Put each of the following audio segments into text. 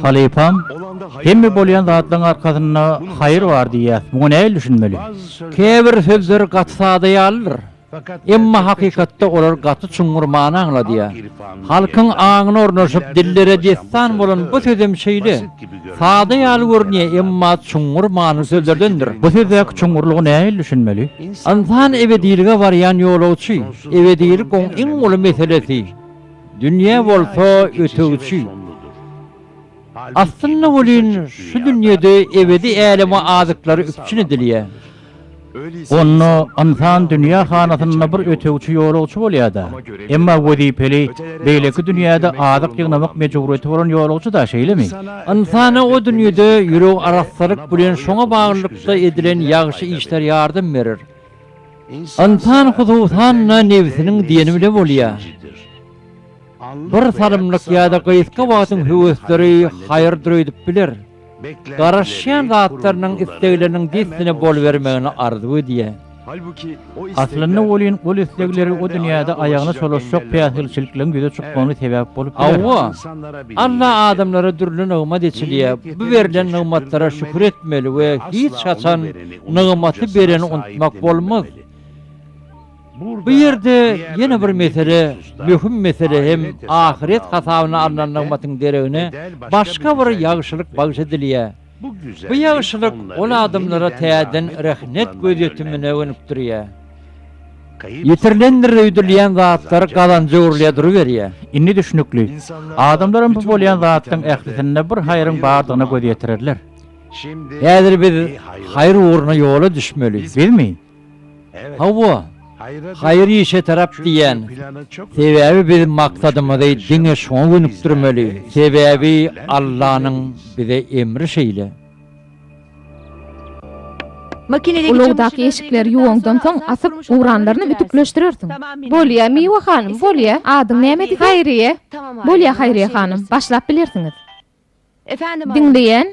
Halypam, hemme bolýan zatlaryň arkasynda haýyr bar diýýäs, muňa nähili düşünmeli? Käbir sözler gaty sada ýalydyr. Emma hakykatda olar gaty çuňňur many aňladýar. Halkyň aňyna ornaşyp, dillere dessan bolan bu sözem şeýle. Sada ýaly görünýär, emma çuňňur manyly sözlerdendir. Bu sözdäki çuňňurlyga nähili düşünmeli? Ynsan ebedilige barýan ýolagçy. Ebedilik oň iň uly meselesi. Dünýä bolsa ötegçi. Aslynda welin şu dünýede ebedi äleme azyklary üpjün edilýär. Onda ynsan dünýä hanasynda bir ötegçi ýolagçy bolýar-da. Emma wezipeli, beýleki dünýäde azyk ýygnamak mejburýeti bolan ýolagçy-da, şeýlemi? Ynsana o dünýede ýüregi arassalyk bilen şoňa baglylykda edilen ýagşy işler ýardam berer. Ynsan hususan-da nebsiniň diýeni bile bolýar. Bir salymlyk ýa-da gysga wagtyň höwesleri haýyrdyr öýdüp biler. Garaşýan zatlarynyň, islegleriniň dessine bolubermegini arzuw edýär. Aslynda welin ol islegleri o dünýäde aýagyna çolaşjak päsgelçilikleriň ýüze çykmagyna sebäp bolup biler. Hawa, Alla adamlara dürli nygmat eçilýär. Bu berlen nygmatlara şükür etmeli we hiç haçan nygmaty bereni unutmak bolmaz. Bu ýerde ýene bir mesele, möhüm mesele hem ahyret hasabyna alnan nygmatyň deregine başga bir ýagşylyk bagyş edilýär. Bu ýagşylyk ol adamlara täzeden rehnet gözýetimine gönükdirýär. Ýitirilendir öýdülýän zatlar gazanja öwrülýär duruberýär. Indi düşnükli. Adamlaram bu bolýan zatlaryň ählisinde bir haýryň bardygyna göz ýetirerler. Häzir biz haýyr ugruna ýola düşmeli. Bizmi? Hawa, haýyr işe tarap diýýän. Sebäbi biz maksadymyzy diňe şoňa gönükdirmeli. Sebäbi Allanyň bize emri şeýle. Ulagdaky eşikleri ýuwaňdan soň asyp, guranlaryny ütükleşdirersiň. Bolýa, Miwe hanym, bolýa. Adyň nämedi seň? Haýryýe. Bolýa, Haýryýe hanym, başlap bilersiňiz. Diňleýän.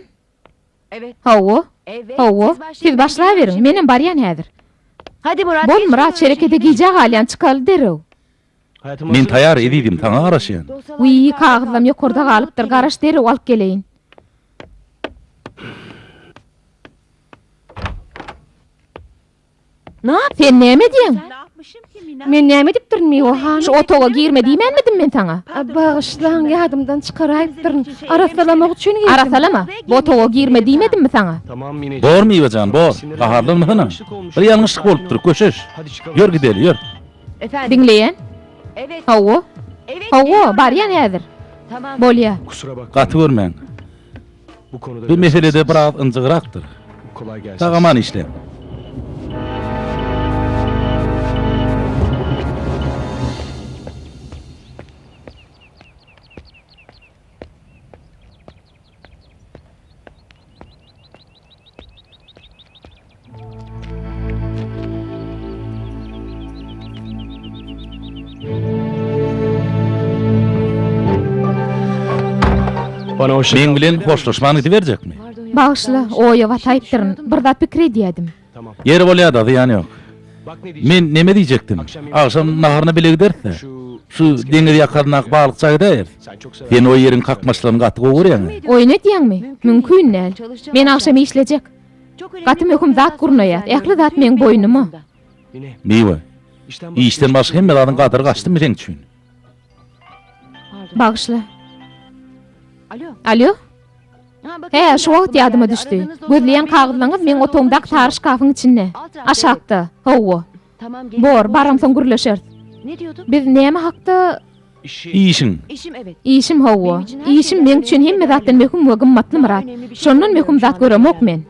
Hawa, hawa, siz başlaberiň, menem barýan häzir. Bol, Myrat, şerekete gijä galýan, çykaly derrew. Men taýar, ezizim, saňa garaşýan. Wiý, kagyzlam ýokarda galypdyr, garaş, derrew alyp geleýin. Sen näme edýäň? Men näme edipdirin, Miwa hanym? Şu otaga girme diýmänmidim men saňa? Bagyşlaň, ýadymdan çykaraýypdyryn. Arassalamak üçin girdim. Arassalama. Bu otaga girme diýmedimmi saňa? Bor, Miwa jan, bor. Gaharlanmasana. Bir ýalňyşlyk bolupdyr, köşeş. Ýör gideli, ýör. Diňleýän. Hawa. Hawa, barýan häzir. Bolýa. Gaty görmäň. Bu meselede biraz ynjygrakdyr. Sag-aman işläň. Meň bilen hoşlaşman gidiberjekmi? Bagyşla, oýa bataýypdyryn. Bir zat pikir edýädim. Ýeri bolýa-da, zyýany ýok. Men neme diýjekdim? Agşam naharyna bile gideris-dä. Şu deňiz ýakasyndaky balykça gidäýeris. Sen o ýeriň kakmaçlaryny gaty gowy görýäň-ä. Oýun edýäňmi? Mümkin däl. Men agşam işlejek. Gaty möhüm zat gurnaýas. Ähli zat meň boýnuma. Miwe, işden başga hemme zadyň gadyry gaçdymy seň üçin? Bagyşla. Alýo. Hä, şu wagt ýadyma düşdi. Gözleýän kagyzlaňyz meň otagymdaky sary şkafyň içinde. Aşakda. Hawa. Bor, baramsoň gürleşeris. Biz näme hakda? Işiň. Işim, hawa. Işim meň üçin hemme zatdan möhüm we gymmatly, Myrat. Şondan möhüm zat göremok men.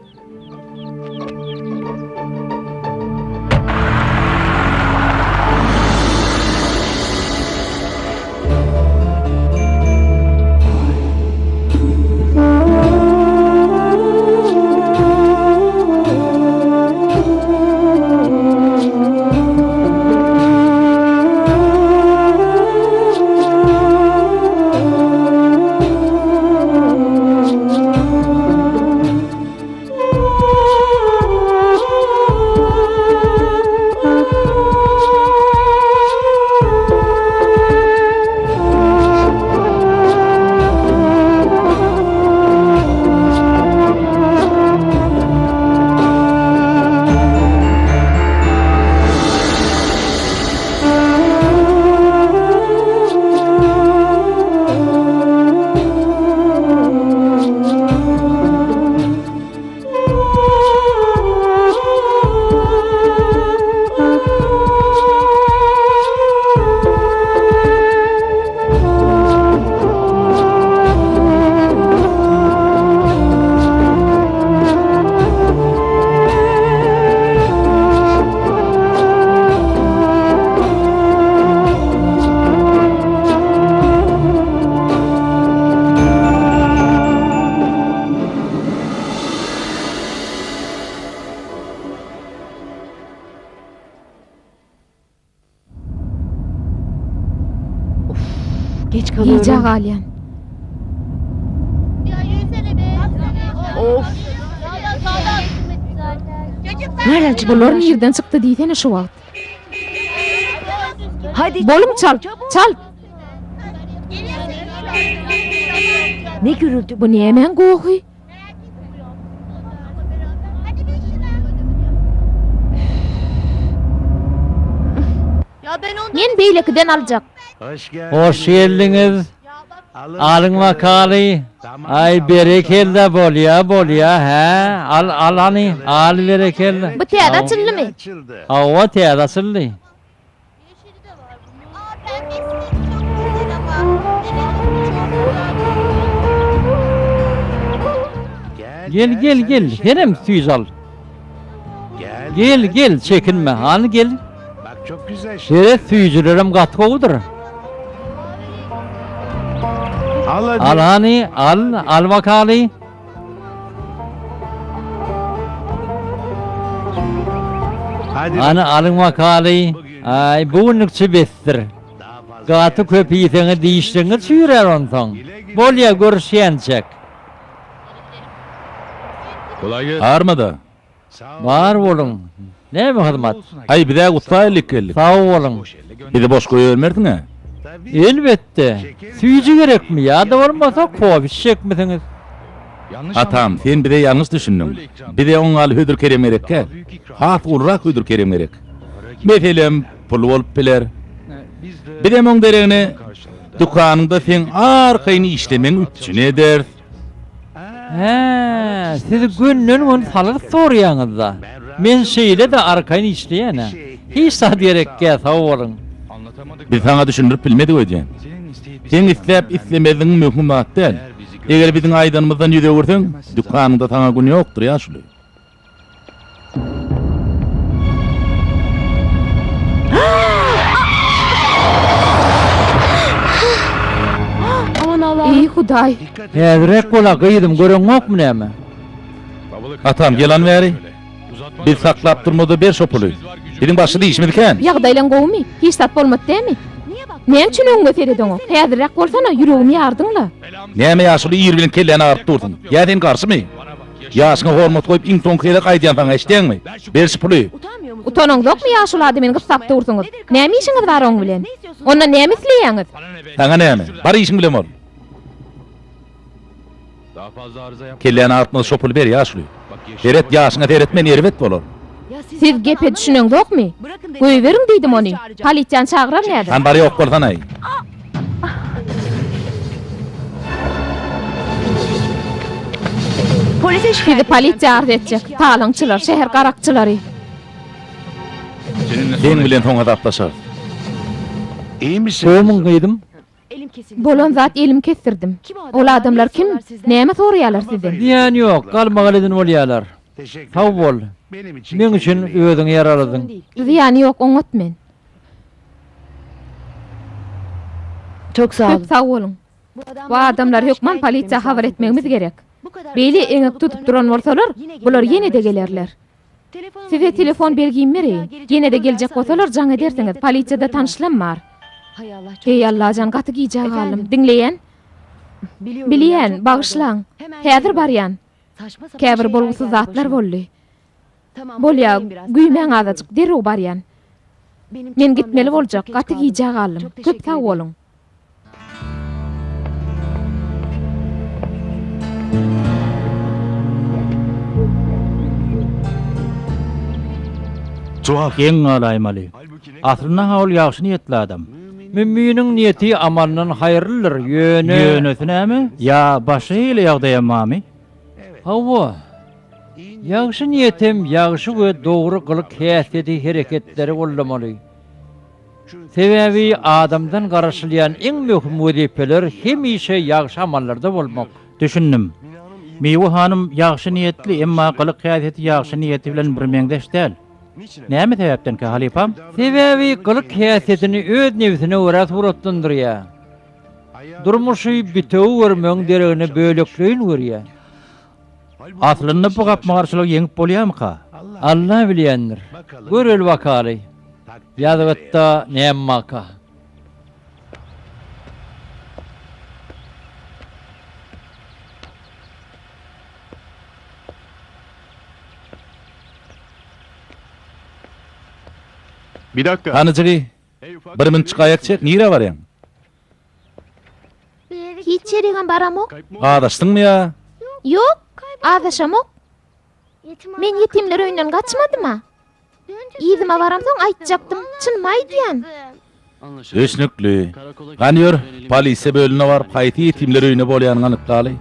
Geç kalıyorum. Gijä galýan. Of. Nereden çıktı? Bular nirden çykdy diýsene şu wagt. Hadi Boluň çalt, çalt. Ne gürültü Bu nämäň gohy? Men beýlekiden aljak. Hoş geldiňiz. Alyň bakaly. Aý berekella bolýa bolýa hä al al hany al berekella. Bu täze açyldymy? Hawa täze açyldy. Gel gel gel senem süýji al. Gel gel çekinme hany gel. Seret süýjülerem gaty gowudyr. Al hany al al bakaly. Hany alyň bakaly. Aý bu günlükçe besdir. Gaty köp iýseňiz dişleriňiz çüýrär onsoň. Bolýa görüşýänçäk. Armada. Bar boluň. Näme hyzmat? Aý, biz-ä ussa ellik geldik. Sag boluň. Bizi boş goýbermersiň-ä? Elbetde. Süýji gerekmi ýa-da bolmasa kofe içjekmisiňiz? Atam, sen bize ýalňyş düşündiň. Bize oň ýaly hödür-kerem gerek däl. Has ulurak hödür-kerem gerek. Meselem, pul bolup biler. Bizem oň deregine dükanyňda seň arkaýyn işlemegiňi üpjün ederis. Hä, siz gönden-göni salgyt soraýaňyz-da. Men şeýle-de arkaýyn işleýän-ä. Hiç zat gerekgä, sag boluň. Biz saňa düşündirip bilmedik öýdýän. Seň isläp-islemezligiň möhüm zat däl. Eger biziň aýdanymyzdan ýüz öwürseň, dükanyňda saňa gün ýokdur, ýaşuly. Eý, Hudaý! Häzirräk bol-a, gyzym, göreňokmy näme? Atam, gel hany bäri. Biz saklap durmaz-da ber şo puly. Biziň başga-da işimiz kän. Ýagdaýlaň gowumy? Hiç zat bolmady dämi? Näme üçin öňüňe seredeňok? Häzirräk bolsana, ýüregimi ýardyň-la. Näme ýaşuly ir bilen kelläni agyryp dursuň? Ýa sen garşymy? Ýaşyňa hormat goýup iň soňky gezek aýdýan saňa eşidýäňmi? Ber şu puly. Utanaňzokmy ýaşuly adamyny gyssap dursuňyz? Näme işiňiz bar oň bilen? Ondan näme isleýäňiz? Saňa näme? Bar işiň bilen bol. Kelläni agyrtmaz şo puly ber ýaşuly. Seret ýaşyňa seretmen erbet bolar. Siz gepe düşüneňzokmy? Goýberiň diýdim ony. Polisiýany çagyraryn häzir. Hany bar ýok bolsanaý. Sizi polisiýa arz etjek. Talaňçylar, şäher garakçylary. Seň bilen soň hasaplaşarys. Gowumyň gyzym? Bolan zat elimi kesdirdim. Ol adamlar kim? Näme soraýarlar sizden? Zyýany ýok, galmagal eden bolýarlar. Sag bol. Meň üçin özüňi ýaraladyň. Zyýany ýok, oňat men. Çok sag Köp sag boluň. Bu adamlary hökman polisiýa habar etmegimiz gerek. Beýle eňek tutup duran bolsalar, bular ýene-de gelerler. Size telefon belgimi bereýin. Ýene-de geljek bolsalar jaň edersiňiz. Polisiýada tanyşlam bar. Heý Allajan gaty gijä galdym. Diňleýän. Bilýän, bagyşlaň. Häzir barýan. Käbir bolgusyz zatlar boldy. Bolýa, güýmäň azajyk, derrew barýan. Men gitmeli boljak, gaty gijä galdym. Köp sag boluň. Geň galaýmaly. Aslynda-ha ol ýagşy niýetli adam. Müminiň niýeti amalyndan haýyrlydyr, ýöne. Ýönesi näme? Ýa başga hili ýagdaýam barmy? Hawa. Ýagşy niýetem ýagşy we dogry gylyk-häsiýeti hereketleri goldamaly. Sebäbi adamdan garaşylýan iň möhüm wezipeler hemişe ýagşy amallarda bolmak. Düşündim. Miwe hanym ýagşy niýetli, emma gylyk-häsiýeti ýagşy niýeti bilen birmeňzeş däl. Näme sebäpdenkä, halypam? Sebäbi gylyk-häsiýetini öz nebsine görä suratlandyrýar. Durmuşy bitewi görmegiň deregine bölekleýin görýär. Aslynda bu gapma-garşylygy ýeňip bolýarmyka? Alla bilýändir. Göreli bakaly. Ýazgytda näme barka. Hany jigi, bir minutjyk aýak çek, nirä barýaň? Hiç ýerigem baramok. Azaşdyňmy ýa? Ýok, azaşamok. Men ýetimler öýünden gaçmadym-a. Yzyma baramsoň aýtjakdym, çynymy aýdýan. Düşnükli. Hany ýör, polisiýa bölümine baryp haýsy ýetimler öýünde bolýanyňy anyklaly.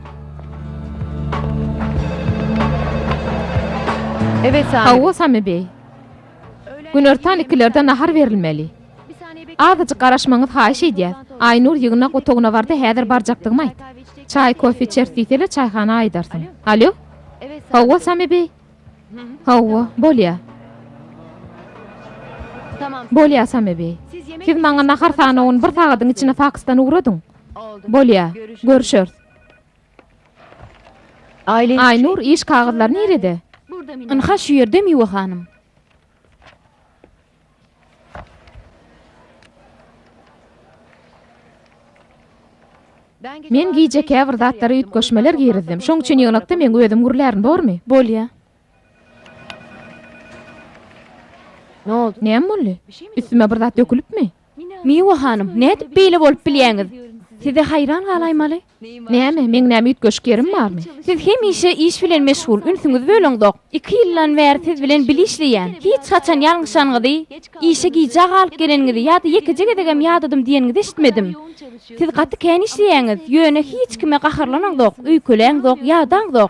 Hawa, Sami beý. Günortan ikilerde nahar berilmeli. Azajyk garaşmagyňyzy haýyş edýäs. Aýnur ýygnak otagyna barda häzir barjakdygymy aýt. Çaý, kofe içeris diýseler çaýhana aýdarsyň. Alýo? Hawa, Sami beý. Hawa, bolýa. Bolýa, Sami beý. Siz maňa nahar sanawyny bir sagadyň içinde faksdan ugradyň. Bolýa. Görüşeris. Aýnur, iş kagyzlary nirede? Ynha şu ýerde Miwe hanym. Men gije käbir zatlara üýtgeşmeler girizdim. Şoň üçin ýygnakda meň özüm gürlärin, bormy? Bolýa. Näme boldy? Üstüme bir zat dökülipmi? Miwe hanym, nädip beýle bolup bilýäňiz? Size haýran galaýmaly. Näme, meň näme üýtgeşik ýerim barmy? Siz hemişe iş bilen meşgul, ünsüňizi böleňzok. Iki ýyldan bäri siz bilen bile işleýän. Hiç haçan ýalňyşanyňyzy, işe gijä galyp geleniňizi ýa-da ýekeje gezegem ýadadym diýeniňizi eşitmedim. Siz gaty kän işleýäňiz, ýöne hiç kime gaharlanaňzok, öýkeläňzok, ýadaňzok.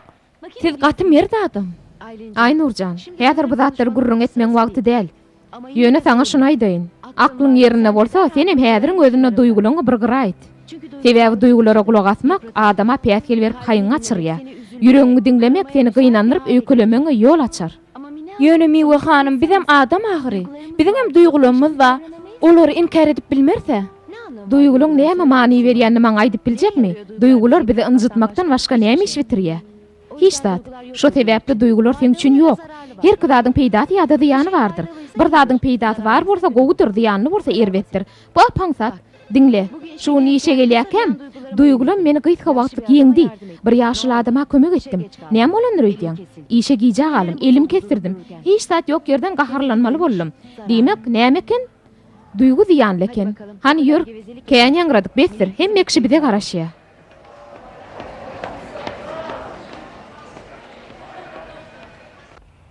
Siz gaty mert adam. Aýnur jan, häzir bu zatlary gürrüň etmegiň wagty däl. Ýöne saňa şuny aýdaýyn. Aklyň ýerinde bolsa, senem häziriň özünde duýgulaňy bir gyra aýt. Sebäbi duýgulara gulak asmak adama päsgel berip haýyňy gaçyrýar. Ýüregiňi diňlemek seni gynandyryp öýkelemegiňe ýol açar. Ýöne Miwe hanym bizem adam ahyry. Biziňem duýgulamyz bar. Olary inkär edip bilmeris-ä. Duýgulaň näme many berýänini maňa aýdyp biljekmi? Duýgular bizi ynjytmakdan başga näme iş bitirýär? Hiç zat. Şo sebäpli duýgular seň üçin ýok. Herki zadyň peýdasy ýa-da zyýany bardyr. Bir zadyň peýdasy bar bolsa gowudyr, zyýanly bolsa erbetdir. Bu ap-aňsat. Diňle, şu gün işe gelýärkäm, duýgulam meni gysga wagtlyk ýeňdi. Bir ýaşuly adama kömek etdim. Näme bolandyr öýdýäň? Işe gijä galdym, elimi kesdirdim. Hiç zat ýok ýerden gaharlanmaly boldum. Diýmek, näme eken? Duýgy zyýanly eken. Hany ýör, kän ýaňradyk, besdir, hemme kişi bize garaşýar.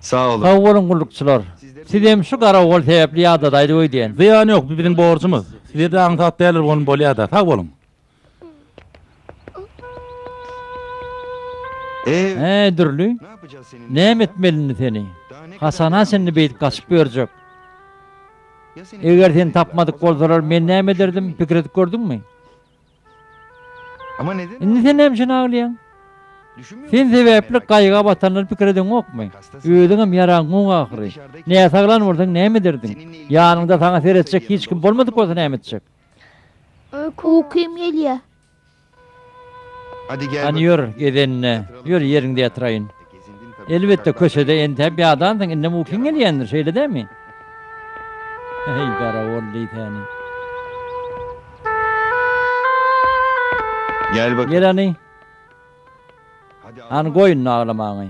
Sag boluň gullukçylar. Sizem şu garagol sebäpli ýadadaýdyk öýdýän. Zyýany ýok, bu biziň borjumyz. Size-de aňsat däldir bolun bolýada. Sag boluň. Hä, Dürli? Näme etmeli indi seni? Haçana çenli beýdip gaçyp ýörjek? Eger seni tapmadyk bolsalar, men näme ederdim, pikir edip gördüňmi? Indi sen näme üçin aglaýaň? Sen sebäpli gaýga batanlary pikir edeňokmy? Özüňem ýaraňok ahyry. Näsaglan bolsaň näme ederdiň? Ýanyňda saňa seretjek hiç kim bolmadyk bolsa näme etjek? Ukym gelýär. Hany ýör, gezenine. Ýör, ýeriňde ýatyraýyn. Elbetde, köçede entäp ýadansyň, indem ukyň gelýändir, şeýle dälmi? Heý, garagol diýsäni. Gel hany. Hany goý indi aglamaňy.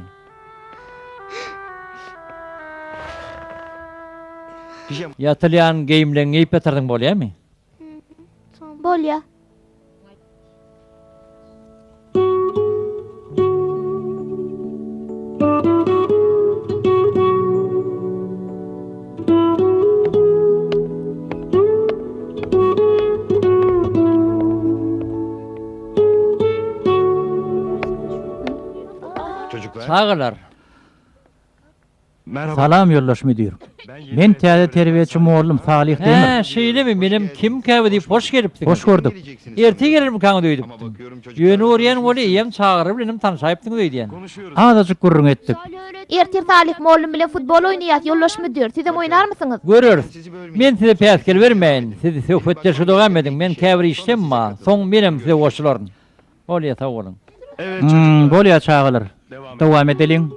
Ýatylýan geýimleňi geýip ýatarsyň bolýamy? Bolýa. Çagalar. Salam ýoldaş müdir. Men täze terbiýeçi mollum Salyh Demir. Hä, şeýlemi, menem kimkä bu diýip hoş gelipsiňiz. Hoş gördük. Erte gelermikaňyz öýdüpdim. Ýöne görýän weli eýýäm çagalar bilenem tanyşaýypsyňyz öýdýän. Azajyk gürrüň etdik. Ertir Salyh mollum bilen futbol oýnaýas, ýoldaş müdir. Sizem oýnarmysyňyz? Göreris. Men size päsgel bermäýin. Siz söhbetdeşi dowam ediň, men käbir işlem bar. Soň menem size goşularyn. Bolýa sag boluň. Hum, bolýa çagalar. Dowam edeliň.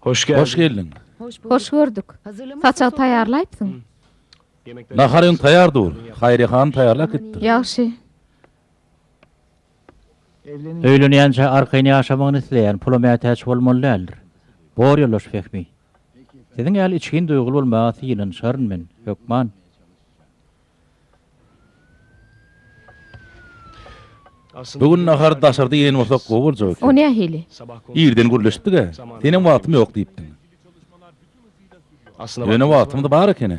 Hoş geldiň. Hoş gördük. Saçagy taýýarlaýypsyň. Naharyň taýýar dur. Haýry hanym taýýarlap gitdir. Ýagşy. Öýlenýänçä arkaýyn ýaşamagyny isleýän, pula mätäç bolmaly däldir. Bor ýoldaş Fehmi. Siziň ýaly içgin duýguly bolmaga synanyşaryn men, hökman. Bu gün nahary daşarda iýen bolsak gowy boljak eken. O nähili? Irden gürleşipdik-ä. Senem wagtym ýok diýipdiň. Ýöne wagtymyz bar ekeni.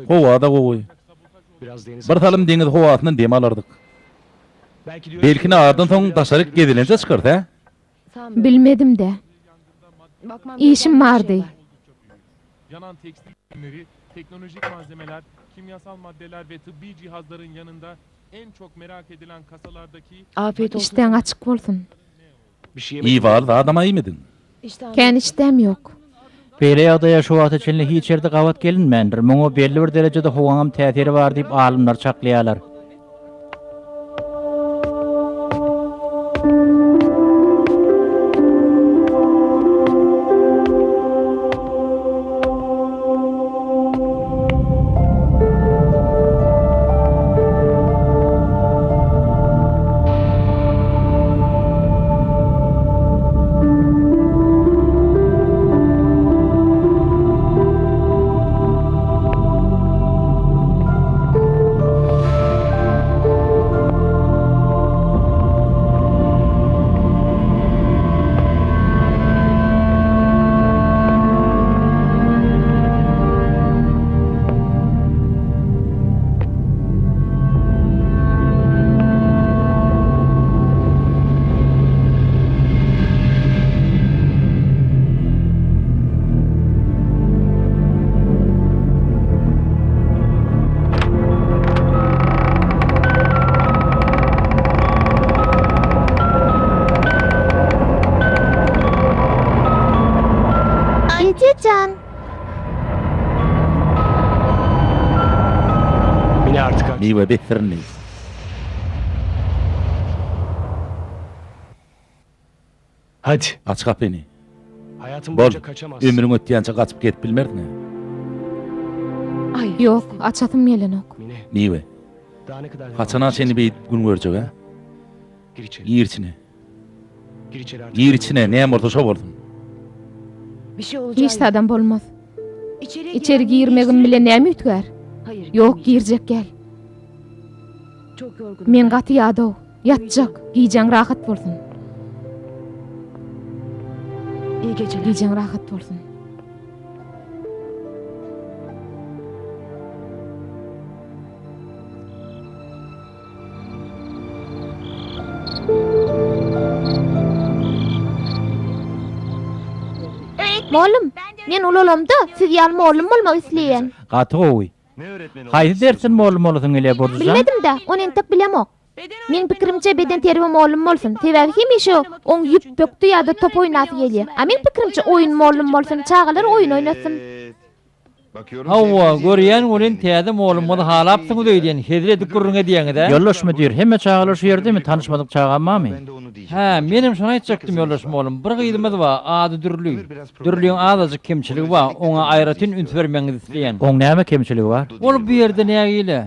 Howa-da gowy. Bir salym deňiz howasyndan dem alardyk. Belki nahardan soň daşaryk gezelenje çykarys, hä? Bilmedim-dä. Işim bardy. Işdäň açyk bolsun. Iwaly zadam-a iýmediň. Kän işdäm ýok. Beýle ýagdaýa şu wagta çenli hiç ýerde gabat gelinmändir. Muňa belli bir derejede howaňam täsiri bar diýip alymlar çaklaýarlar. Eje jan! Miwe besdir indi. Aç gapyny. Bol, ömrüň ötýänçä gaçyp gezip bilmersiň-ä. Ýok, açasym gelenok. Miwe, haçana çenli beýdip gün görjek-ä? Gir içine. Gir içine, näme bolsa şo bolsun. Hiç zadam bolmaz. Içeri girmegim bilen näme üýtgär? Ýok, girjek gel. Men gaty ýadaw. Ýatjak. Gijäň rahat bolsun. Gijäň rahat bolsun. Mollum, men ulalamda siz ýaly mollum bolmak isleýän. Gaty gowy. Haýsy dersden mollum bolasyň gelýär Burjujan? Bilmedim-dä, ony entek bilemok. Meň pikirimçe bedenterbiýe mollum bolsun. Sebäbi hemişe oň ýüpekdi ýa-da top oýnasy gelýär. A meň pikirimçe oýun mollum bolsun, çagalar oýun oýnatsyn. Hawa, görýän welin täze mollumyzy halapsyňyz öýdýän, hezil edip gürrüň edýäňiz-ä? Ýoldaş müdir, hemme çagalar şu ýerdemi, tanyşmadyk çagam barmy? Hä, menem şony aýtjakdym ýoldaş mollum. Bir gyzymyz bar, ady Dürli. Dürliň azajyk kemçiligi bar, oňa aýratyn üns bermegiňizi isleýän. Oň näme kemçiligi bar? Ol bu ýerde nägile.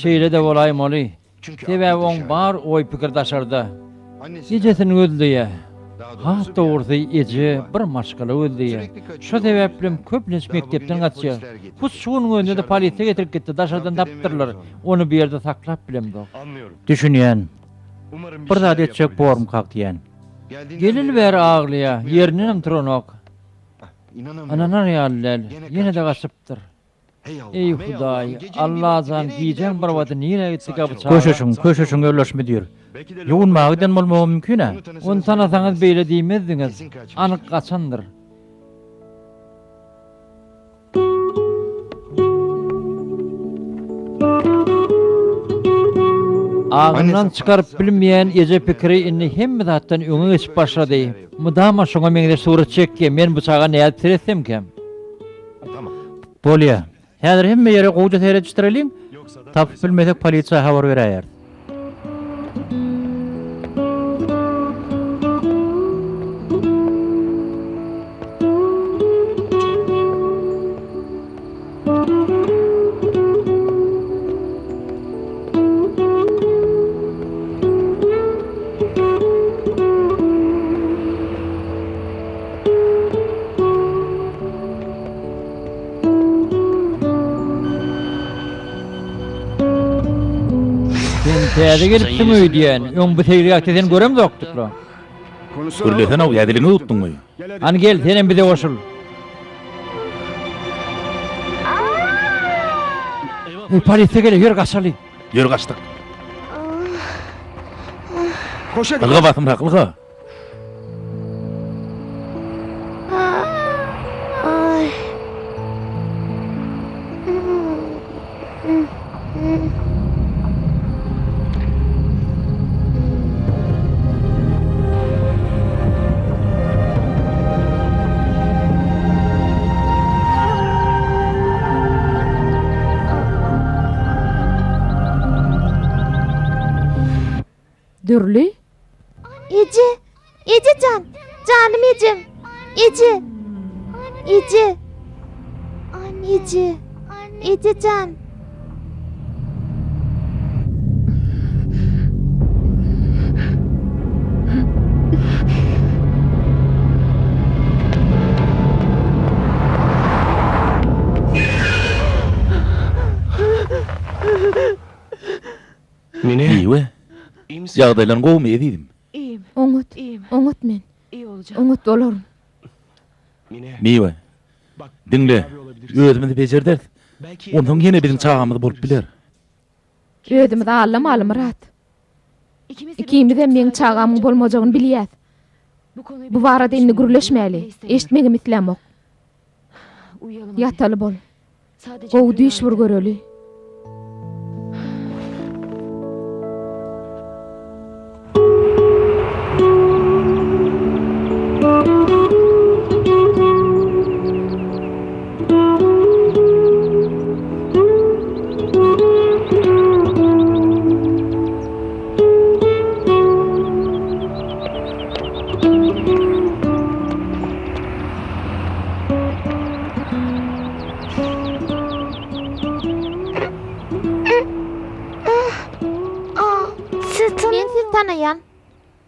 Şeýle-de bolaýmaly. Sebäbi oň bar oý-pikiri daşarda. Ejesini gözleýär. Has dogrusy, eje bir maşgala gözleýär. Şo sebäplem köplenç mekdepden gaçýar. Hut şu günüň özünde-de polisiýa getirip gitdi, daşardan tapypdyrlar. Ony bu ýerde saklap bilemzok. Düşünýän. Bir zat etjek bormukak diýýän. Geleli bäri aglaýar, ýerindenem turanok. Ynanar ýaly däl, ýene-de gaçypdyr. Eý Hudaý, Allajan gijäň bir wagty nirä gitdika bu çaga? Köşeşiň, köşeşiň ýoldaş müdir. Ýuwunmaga giden bolmagy mümkin-ä? Ony tanasaňyz beýle diýmezdiňiz. Anyk gaçandyr. Aňyndan çykaryp bilmeýän eje pikiri indi hemme zatdan öňe geçip başlady. Mydama şoňa meňzeş surat çekýär, men bu çaga nädip seretsemkäm? Bolýa. Häzir hemme ýere gowja seredişdireliň. Tapyp bilmesek polisiýa habar beräýeris. Täze gelipsiň öýdýän. Öň bu seýilgähde seni göremzokdyk-la. Gürlesene-ow, ýa diliňi ýutduňmy? Hany gel, senem bize goşul. Eý, polisiýa gelýär, ýör gaçaly. Ýör gaçdyk. Ylga basymrak, ylga. Dürli. Eje! Eje jan! Janym ejem! Eje! Eje! Eje! Eje jan! Miwe, ýagdaýlaryň gowumy, ezizim? Oňat, oňat men. Oňat bolaryn. Miwe, diňle, özümizi bejerderis. Onsoň ýene biziň çagamyz bolup biler. Özümizi aldamaly, Myrat. Ikimizem meň çagamyň bolmajagyny bilýäs. Bu barada indi gürleşmäli. Eşitmegem islämok. Ýataly bol. Gowy düýş bir göreli. Men sizi tanaýan.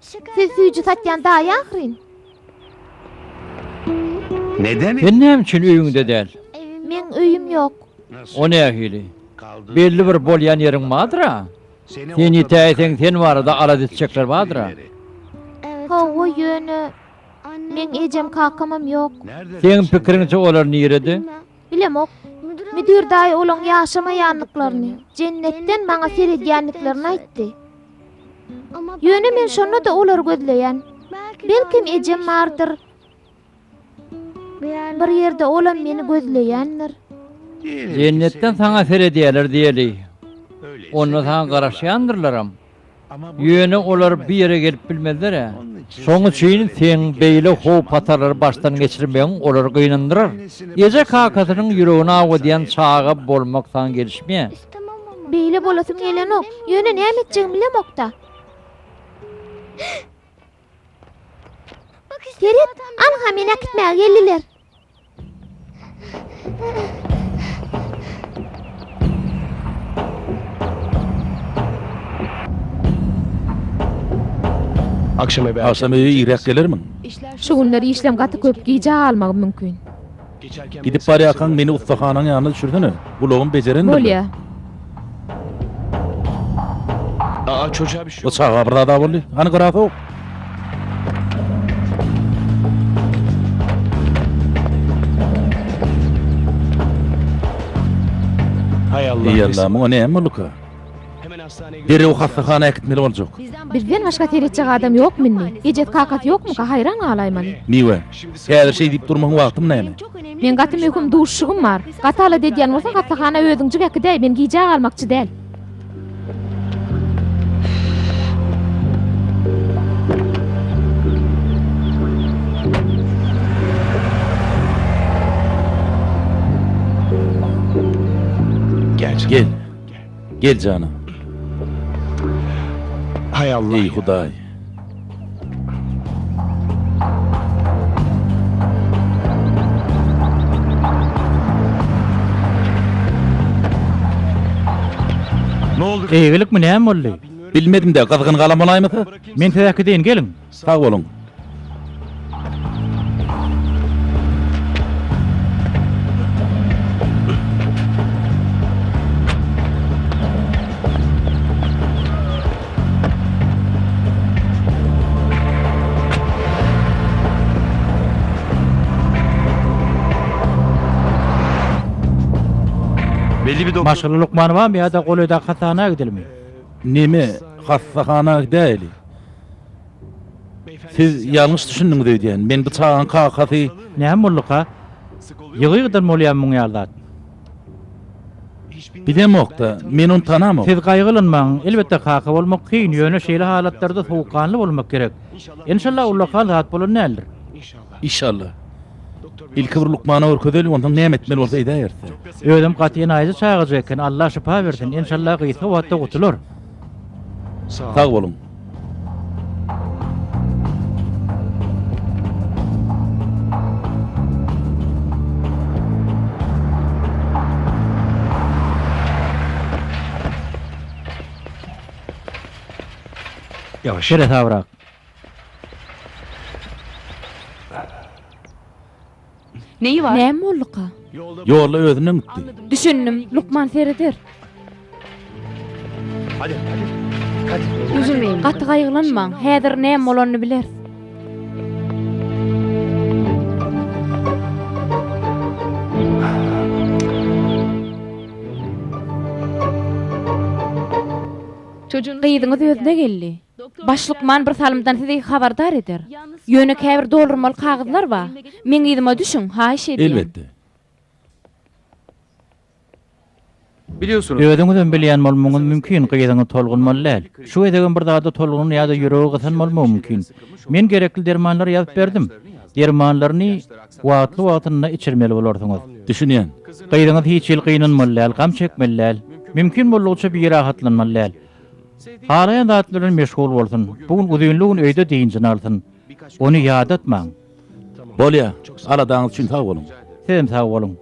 Siz süýji satýan daýy ahyryn. Sen näme üçin öýüňde däl? Meň öýüm ýok. O nähili? Belli bir bolýan ýeriň bardyr-a? Sen ýitäýseň sen barada alada etjekler bardyr-a? Hawa, ýöne meň ejem kakamam ýok. Seň pikiriňçe olar nirede? Bilemok. Müdir daýy olaň ýaşamaýandyklaryny, jennetden maňa seredýändiklerini aýtdy. Ýöne men şonda-da olary gözleýän. Belkem ejem bardyr. Bir ýerde olam meni gözleýändir. Jennetden saňa seredýärler diýeli. Onda saňa garaşýandyrlaram. Ýöne olar bu ýere gelip bilmezler-ä. Şoň üçin seň beýle howp-hatarlary başdan geçirmegiň olary gynandyrar. Eje-kakasynyň ýüregini awadýan çaga bolmak saňa gelişmeýär. Beýle bolasym gelenok. Ýöne näme etjegimi bilemok-da. Seret, anha meni äkitmäge geldiler. Agşam öýe irräk gelermiň? Şu günler işlem gaty köp, gijä galmagym mümkin. Gidip barýarkaň meni ussahanaň ýanyna düşürsene. Gulagym bejerendirler. Bolýa. O çaga bir zad-a boldy. Hany gyra sowuk. Eý Alla, muňa näme bolduka? Derrew hassahana äkitmeli boljak. Bizden başga seretjek adam ýokmy indi? Ejesi kakasy ýokmuka haýran galaýmaly. Miwe, häzir şeý diýip durmagyň wagtymy näme? Meň gaty möhüm duşuşygym bar. Gaty alada edýän bolsaň hassahana özüňjik äkidäý, men gijä galmakçy däl. Gel. Gel janam. Eý Hudaý. Eýgilikmi näme boldy? Bilmedim-dä, gyzgyn galam bolaýmasa? Men sizi äkideýin, geliň. Sag boluň. Maşgala lukmany barmy ýa-da golaýdaky hassahana gidelimi? Neme, hassahana gidäýeli. Siz ýalňyş düşündiňiz öýdýän. Men bu çagaň kakasy. Näme bolduka? Ýygy-ýygydan bolýamy muň ýaly zat? Bilemok-da, men ony tanamok. Siz gaýgylanmaň, elbetde kaka bolmak kyn, ýöne şeýle halatlarda sowukganly bolmak gerek. Enşalla ullakan zat bolan däldir. Işalla. Ilki bir lukmana görkezeli, onsoň näme etmeli bolsa edäýeris-dä. Özem gaty enaýyja çagajyk eken, Alla şypa bersin, enşalla gysga wagtda gutular. Sag boluň. Seresabrak. Näme bolduka? Ýolda özünden gitdi. Düşündim, lukman sereder. Gaty gaýgylanmaň, häzir näme bolanyny bileris. Gyzyňyz özüne geldi. Baş lukman bir salymdan sizi habardar eder. Ýöne käbir doldurmaly kagyzlar bar. Meň yzyma düşüň, haýyş edýän. Elbetde. Özüňizem bilýän bolmagyňyz mümkin, gyzyňyz tolgunmaly däl. Şu gezegem bir zada tolgunan ýa-da ýüregi gysan bolmagy mümkin. Men gerekli dermanlary ýazyp berdim. Dermanlaryny wagtly-wagtynda içirmeli bolarsyňyz. Düşünýän. Gyzyňyz hiç hili gynanmaly däl, gam çekmeli däl. Mümkin boldugyça birahatlanmaly däl. Halaýan zatlary bilen meşgul bolsun. Bu gün uzynly gün öýde dynjyny alsyn. Ony ýadatmaň. Bolýa. Aladaňyz üçin sag boluň. Sizem sag boluň.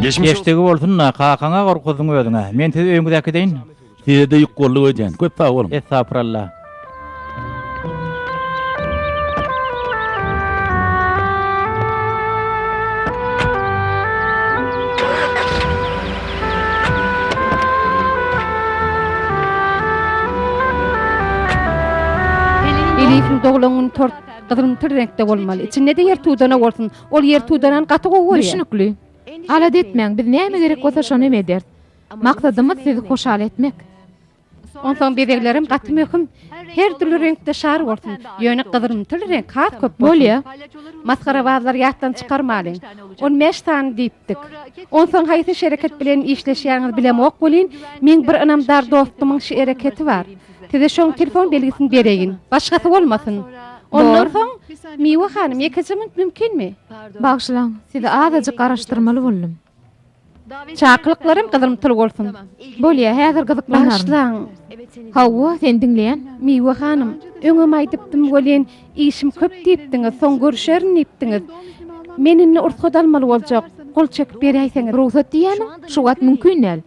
Geçdigi bolsun-da, kakaňa gorkuzdyň özüň-ä. Men sizi öýüňize äkideýin. Size-de ýük boldy öýdýän. Köp sag boluň. Estagfuralla. Elifiň doglan güni tort gyzylymtyl reňkde bolmaly. Içinde-de ýertudana bolsun. Ol ýertudanany gaty gowy görýär. Düşnükli. Alada etmäň, biz näme gerek bolsa şony hem ederis. Maksadymyz sizi hoşal etmek. Onsoň bezeglerem gaty möhüm. Her dürli reňkde şar bolsun. Ýöne gyzylymtyl reňk has köp bolsun. Bolýa. Masgarabazlary ýatdan çykarmalyň. On bäş sany diýipdik. Onsoň haýsy şereket bilen işleşýäňizi bilemok welin, meň bir ynamdar dostumyň şereketi bar. Size şoň telefon belgisini bereýin. Başgasy bolmasyn. Ondan soň, Miwe hanym, ýekeje minut mümkinmi? Bagyşlaň, sizi azajyk garaşdyrmaly boldum. Çakylyklaram gyzylymtyl bolsun. Bolýa, häzir gyzyklanaryn. Bagyşlaň. Hawa, seni diňleýän. Miwe hanym, öňem aýdypdym welin, işim köp diýipdiňiz, soň görüşerin diýipdiňiz. Men indi rugsat almaly boljak, gol çekip beräýseňiz. Rugsat diýýäniň, şu wagt mümkin däl.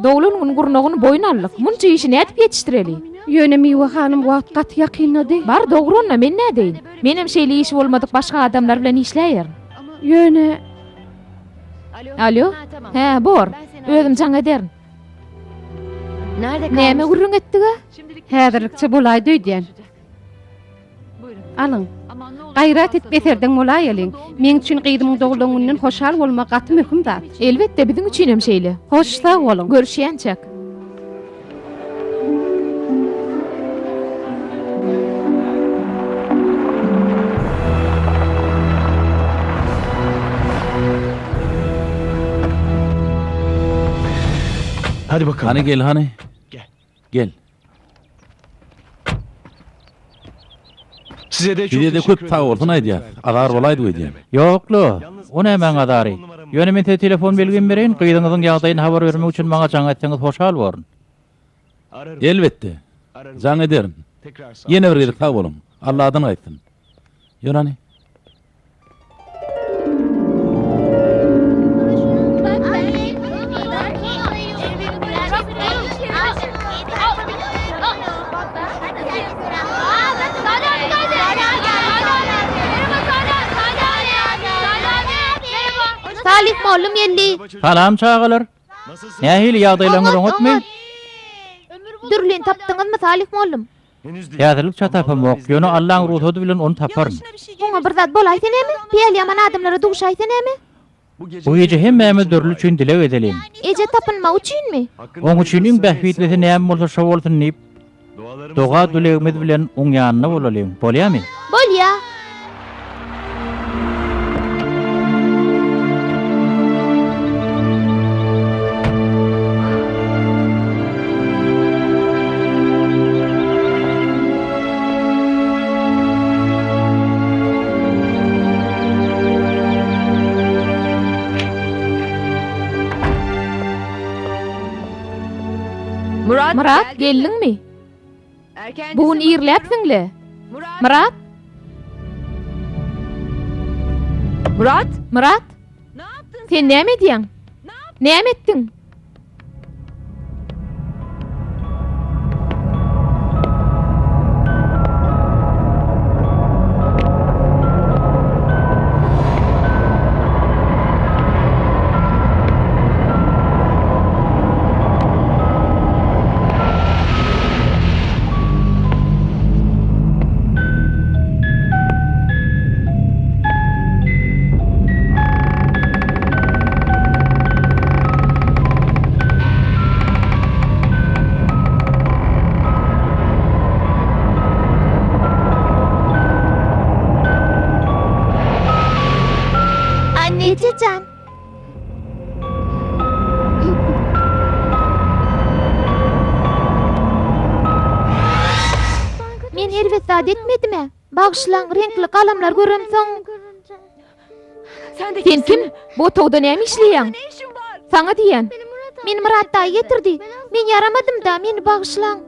Doglan gün gurnagyny boýun aldyk, munça işi nädip ýetişdireli? Ýöne Miwe hanym wagt gaty ýakynlady. Bar, dogry onda, men nädeýin? Menem şeýle işi bolmadyk başga adamlar bilen işläýerin. Ýöne. Alýo. Hä, bor. Özüm jaň ederin. Näme gürrüň etdik-ä? Häzirlikçe bolaýdy öýdýän. Alyň. Gaýrat edip eserdeň bolaýalyň. Meň üçin gyzymyň doglan gününden hoşal bolmak gaty möhüm zat. Elbetde, biziň üçinem şeýle. Hoş, sag boluň. Görüşýänçäk. Hany gel hany. Gel. Size-de köp sag bolsun aýdýas. Azar bolaýdy öýdýän. Ýok-la, o nämäň azary? Ýöne men size telefon belgimi bereýin, gyzyňyzyň ýagdaýyny habar bermek üçin maňa jaň etseňiz hoşal borun. Elbetde. Jaň ederin. Ýene bir gezek sag boluň. Alladan gaýtsyn. Ýör hany. Salyh mollum geldi. Salam çagalar. Nähili ýagdaýlaryňyz oňatmy? Dürlini tapdyňyzmy Salyh mollum? Häzirlikçe tapamok, ýöne Allaň rugsady bilen ony taparyn. Oňa bir zat bolaýsa näme? Päliýaman adamlara duşaýsa näme? Bu gije hemmämiz Dürli üçin dileg edeliň. Eje tapynmagy üçinmi? Oň üçin iň bähbitlisi näme bolsa şo bolsun diýip, doga-dilegimiz bilen oň ýanynda bolalyň. Bolýamy? Bolýa. Myrat, geldiňmi? Bu gün irläpsiň-le. Myrat? Murat! Myrat? Sen näme edýäň? Näme etdiň? Eje jan. Men erbet zat etmedim-ä. Bagyşlaň, reňkli galamlar göremsoň. Sen kim? Bu otagda näme işleýäň? Saňa diýýän. Meni Myrat daýy getirdi. Men ýaramadym-da, meni bagyşlaň.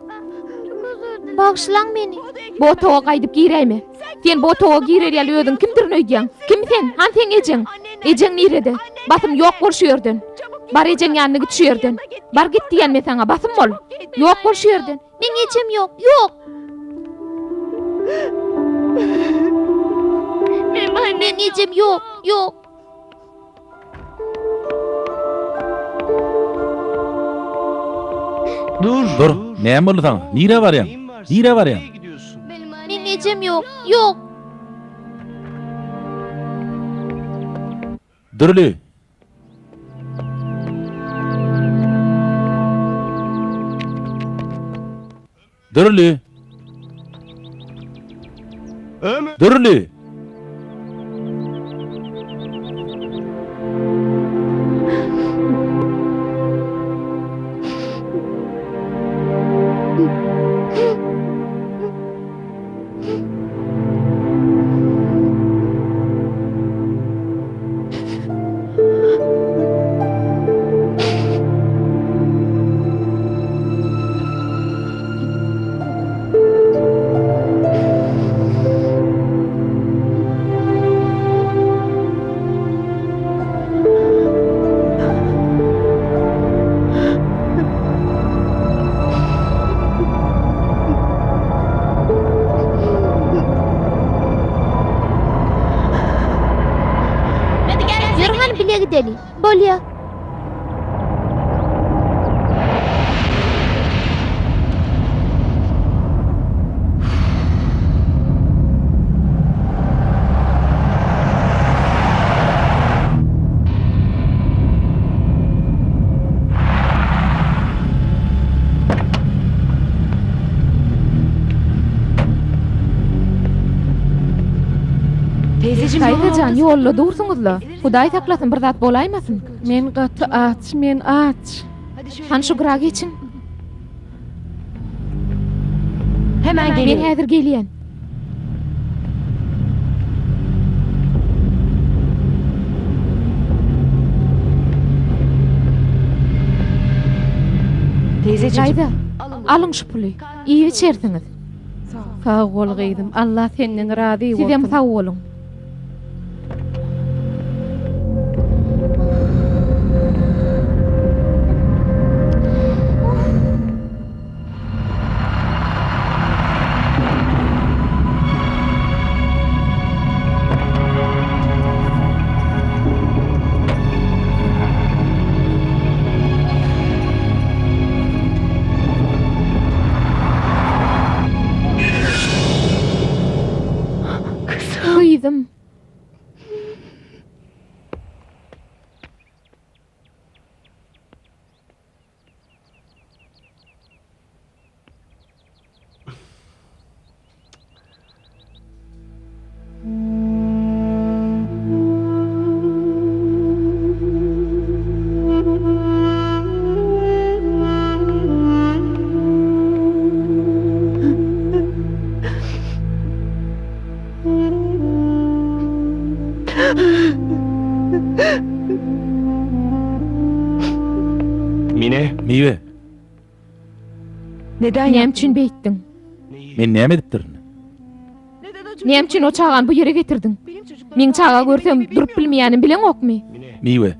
Bagyşlaň meni. Bu otaga gaýdyp giräýme. Sen bu otaga girer ýaly özüň kimdirin öýdýäň? Kim sen? Han seň ejeň? Ejeň nirede? Basym ýok bol şu ýerden. Bar ejeň ýanyna git şu ýerden. Bar git diýýän men saňa, basym bol. Ýok bol şu ýerden. Meň ejem ýok, ýok. Meň ejem ýok, ýok. Dur, näme boldy saňa? Nirä barýaň? Nirä barýaň? Meň ejem ýok, ýok. Dürli. Dürli. Dürli. Ýör hany bile gideli. Bolýa. Daýza jan, ýolda dursuňyz-la. Hudaý saklasyn, bir zat bolaýmasyn. Men gaty aç, men aç. Hany şu gyra geçiň. Hemen Men geliyorum. häzir gelýän. Teyzeciğim. Daýza, alyň şu puly. Iýip içersiňiz. Sag bol gyzym, Allah senden razy bolsun. Sizem sag boluň. Gyzym. Mine. Miwe. Näme üçin beýtdiň? Men näme edipdirin? Näme üçin o çagany bu ýere getirdiň? Meň çaga görsem durup bilmeýänimi bileňokmy? Miwe.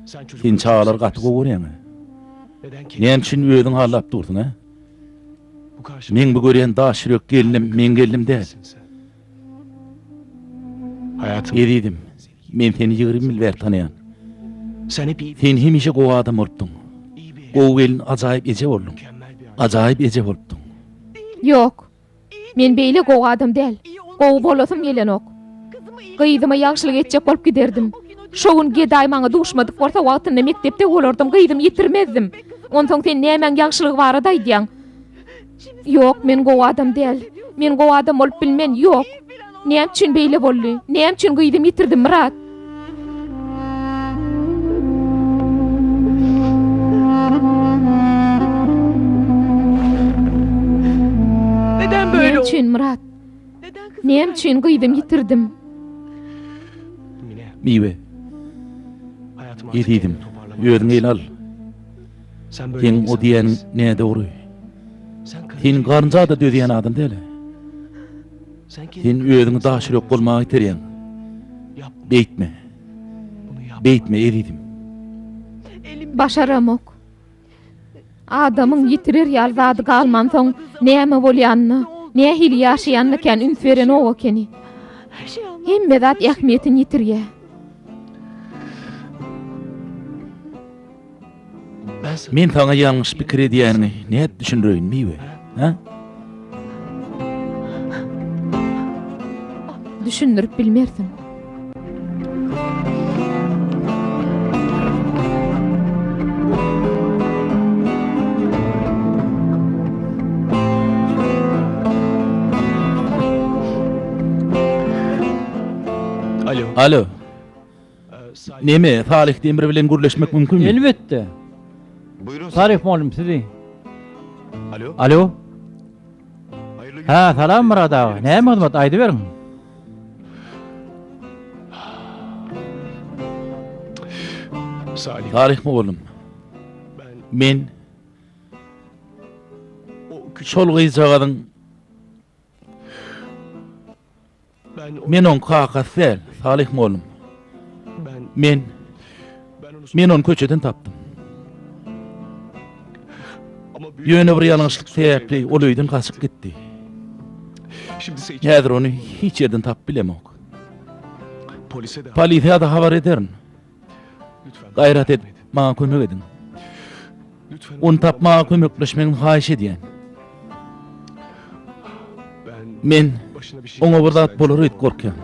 Sen çagalary gaty gowy görýäň-ä. Näme üçin özüň hallap dursuň, hä? Meň bu görýän daş ýürek gelnim meň gelnim däl. Ezizim, men seni 20 ýyl bäri tanaýan. Sen hemişe gowy adam bolupdyň. Gowy gelin, ajaýyp eje bolduň. Ajaýyp eje bolupdyň. Ýok. Men beýle gowy adam däl. Gowy bolasym gelenok. Gyzyma ýagşylyk etjek bolup giderdim. Şo gün gedaý maňa duşmadyk bolsa wagtynda mekdepde bolardym, gyzymy ýitirmezdim. Onsoň sen nämäň ýagşylygy barada aýdýaň? Ýok, men gowy adam däl. Men gowy adam bolup bilmen, ýok. Näme üçin beýle boldy? Näme üçin gyzymy ýitirdim, Myrat? Näme üçin, Myrat? Näme üçin gyzymy ýitirdim? Miwe. Ezizim, özüňi ele al. Seň o diýýäniň nädogry. Sen garynja-da dözýän adam däl-ä. Sen özüňi daş ýürek bolmaga iterýäň. Beýtme. Beýtme, ezizim. Başaramok. Adamyň ýitirer ýaly zady galmansoň, näme bolýanyna, nähili ýaşaýanyna kän üns berenok ekeni. Hemme zat ähmiýetini ýitirýär. Men saňa ýalňyş pikir edýäniňi nädip düşündireýin, Miwe? Hä? Düşündirip bilmersiň. Alo. Neme, Salyh Demir bilen gürleşmek mümkinmi? Elbetde. Salyh mugallym sizi. Alo. Hä, salam Myrat aga. Näme hyzmat, aýdyberiň. Salyh mugallym. Men şol gyzjagazyň Men oň kakasy däl, Salyh mollum. Men Men ony köçeden tapdym. Ýöne bir ýalňyşlyk sebäpli ol öýden gaçyp gitdi. Häzir ony hiç ýerden tapyp bilemok. Polisiýa-da habar ederin. Gaýrat edip, maňa kömek ediň. Ony tapmaga kömekleşmegiňizi haýyş edýän. Men oňa bir zat bolar öýdüp gorkýan.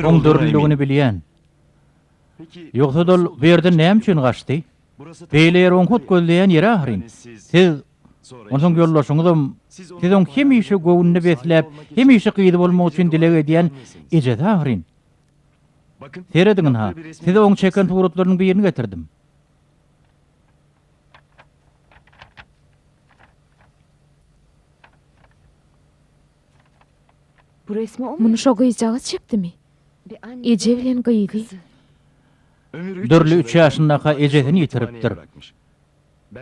Oň dürlüligini bilýän. Ýogsa-da ol bu ýerden näme üçin gaçdy? Beýle ýer oň hut gözleýän ýeri ahyryn. Siz, onsoň ýoldaşyňyzam, siz oň hemişe göwnüni besläp, hemişe gyzy bolmak üçin dileg edýän ejesi ahyryn. Serediň ynha, size oň çeken suratlarynyň birini getirdim. Muny şo gyzjagaz çekdimi? Eje bilen gyzy. Dürli üç ýaşyndaka ejesini ýitiripdir.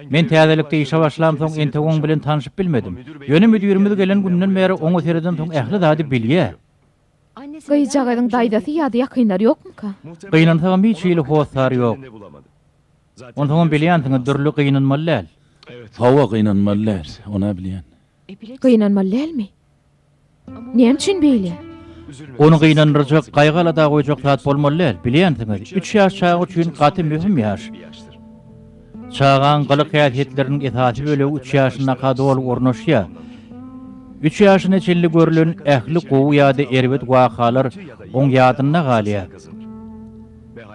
Men täzelikde işe başlamsoň entek oň bilen tanşyp bilmedim. Ýöne müdirimiz gelen günden bäri oňa seredensoň ähli zady bilýär. Gyzjagazyň daýzasy ýa-da ýakynlary ýokmuka? Gynansagam hiç hili hossary ýok. Onsoňam bilýänsiňiz, Dürli gynanmaly däl. Hawa, gynanmaly däl, on-a bilýän. Gynanmaly dälmi? Näme üçin beýle? Ony gynandyrjak, gaýgy-alada goýjak zat bolmaly däl. Bilýänsiňiz, üç ýaş çaga üçin gaty möhüm ýaş. Çagaň gylyk-häsiýetleriniň esasy bölegi üç ýaşyndaka doly ornaşýar. Üç ýaşyna çenli görlen ähli gowy ýa-da erbet wakalar oň ýadynda galýar.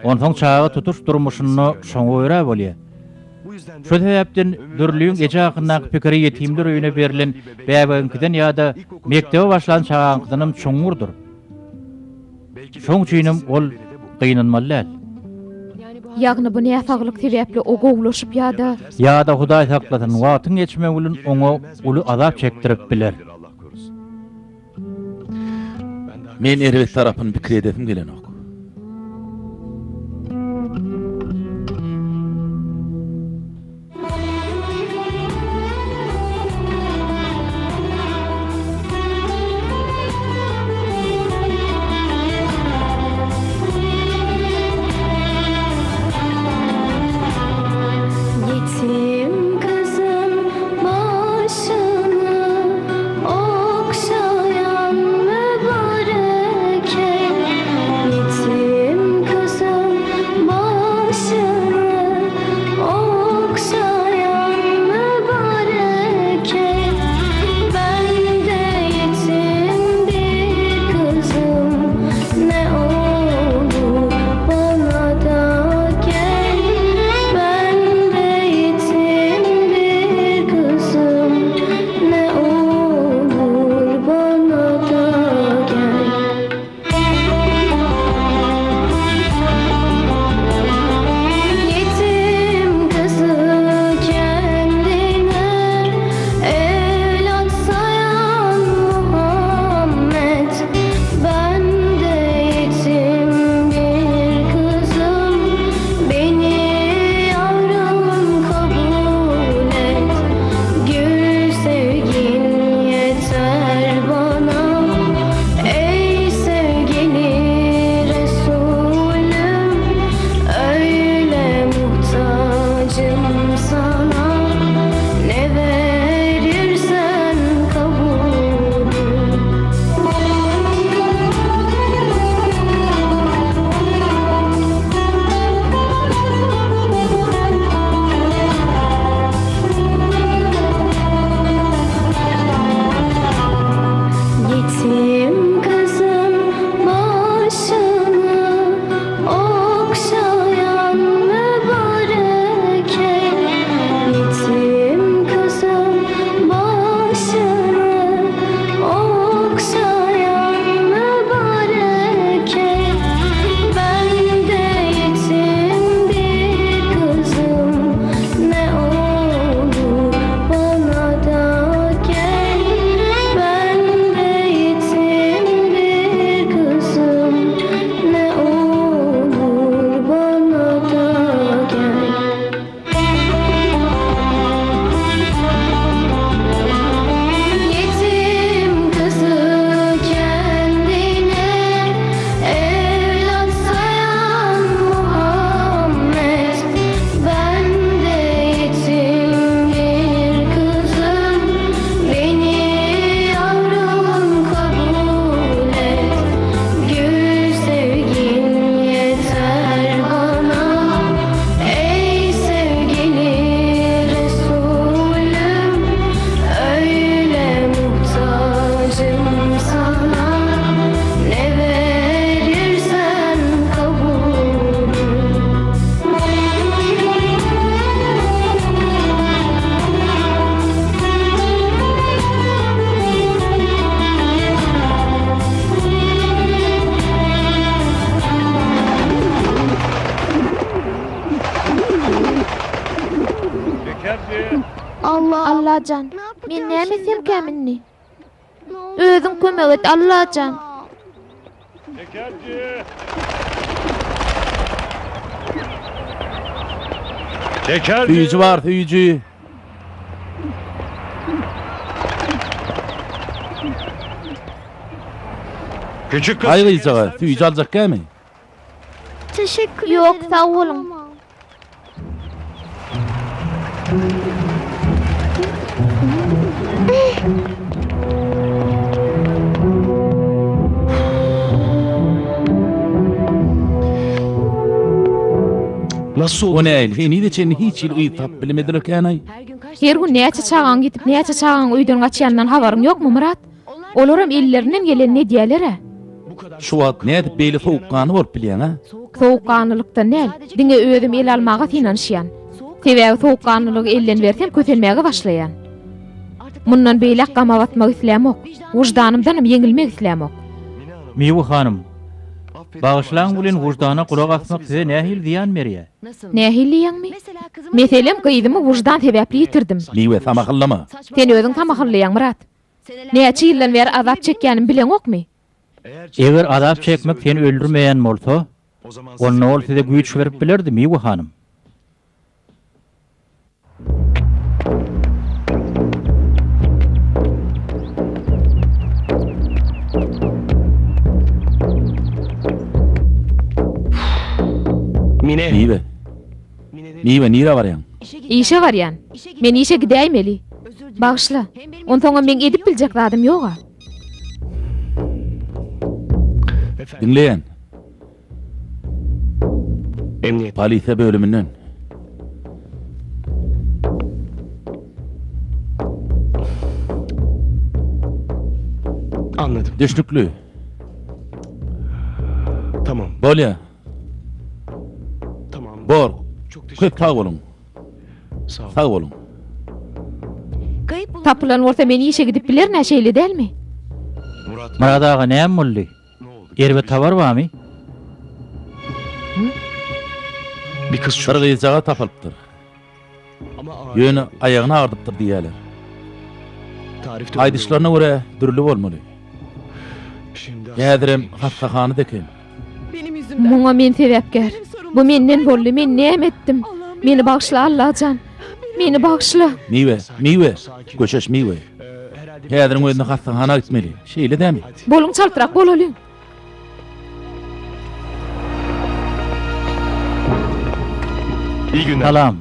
Onsoň çaga tutuş durmuşynda şoňa görä bolýar. Şo sebäpden Dürlüň eje hakyndaky pikiri ýetimler öýüne berlen bäbegiňkiden ýa-da mekdebe başlan çagaňkydanam çuňňurdyr. Şoň üçinem ol gynanmaly däl. Ýagny bu näsaglyk sebäpli o gowulaşyp ýa-da. Ýa-da Hudaý saklasyn, wagtyň geçmegi bilen oňa uly azap çekdirip biler. Men erbet tarapyny pikir edesim gelenok. Ýetim gyzyň başyny ogşaýan mübarek el. Ýetim gyzyň başyny ogşaýan mübarek el. Ben-de ýetim bir gyzym, ne olur bana-da gel. Ben-de ýetim bir gyzym, ne olur bana-da gel. Ýetim gyzy kendine evlat saýan Muhammet, Ben-de ýetim bir gyzym, beni ýarym kabul et. Gül sevgin ýeter bana, eý sevgili Resulüm, öýle muhtajym sana, ne verirsen kabulüm. Ýetim gyzyň başyny ogşaýan mübarek el. Ýetim gyzyň başyny ogşaýan mübarek el. Ben-de ýetim bir gyzym, ne olur bana-da gel. Ben-de ýetim bir gyzym, ne olur bana-da gel. Ýetim gyzy kendine evlat saýan Muhammet, Ben-de ýetim bir gyzym, beni ýarym kabul et. Gül sevgin ýeter bana, eý sevgili Resulüm, öýle muhtajym sana, ne verirsen kabulüm. Allajan, men näme etsemkäm indi? Özüň kömek et, Allajan! Süýji bar, süýji. Aý gyzjagaz, süýji aljak gämi? Ýok, sag boluň. O nähili, henize çenli hiç hili yz tapyp bilmedilerkänaý? Her gün näçe çagaň ýitip, näçe çagaň öýden gaçýanyndan habaryň ýokmy, Myrat? Olaram ellerinden gelenini edýäler-ä. Şu wagt nädip beýle sowukganly bolup bilýäň, a? Sowukganlylykdan däl, diňe özüm ele almaga synanyşýan. Sebäbi sowukganlylygy elden bersem kösenmäge başlaýan. Mundan beýläk gama batmak islämok. Wyždanymdanam ýeňilmek islämok. Miwe hanym, bagyşlaň welin wyždana gulak asmak size nähili zyýan berýä? Nähili diýýäňmi? Meselem, gyzymy wyždan sebäpli ýitirdim. Miwe, samahyllama. Sen özüň samahyllaýaň, Myrat. Näçe ýyldan bäri azap çekýänimi bileňokmy? Eger azap çekmek seni öldürmeýän bolsa, onda ol size güýç berip bilerdi, Miwe hanym. Miwe. Miwe, nirä barýaň? Işe barýan. Men işe gidäýmeli. Bagyşla. Onsoňam meň edip biljek zadym ýog-a. Diňleýän. Polisiýa bölüminden. Anladım. Düşnükli. Tamam. Bolýa. Tamam. Bor. Çok Köp sag boluň. Sag boluň. Tapylan bolsa men işe gidip bilerin-ä şeýle dälmi? Myrat aga näme boldy? Erbet habar barmy? Bir gyzjagaz tapylypdyr. Ýöne aýagyny agyrdypdyr diýýärler. Aýdyşlaryna görä dürli bolmaly. Häzirem hassahanada eken. Muňa men sebäpkär. Bu menden boldy, men näme etdim? Meni bagyşla Allajan. Meni bagyşla. Miwe, Miwe, göçeş Miwe. Häziriň özünde hassahana gitmeli. Şeýle dämi? Boluň çaltrak bolalyň. Salam.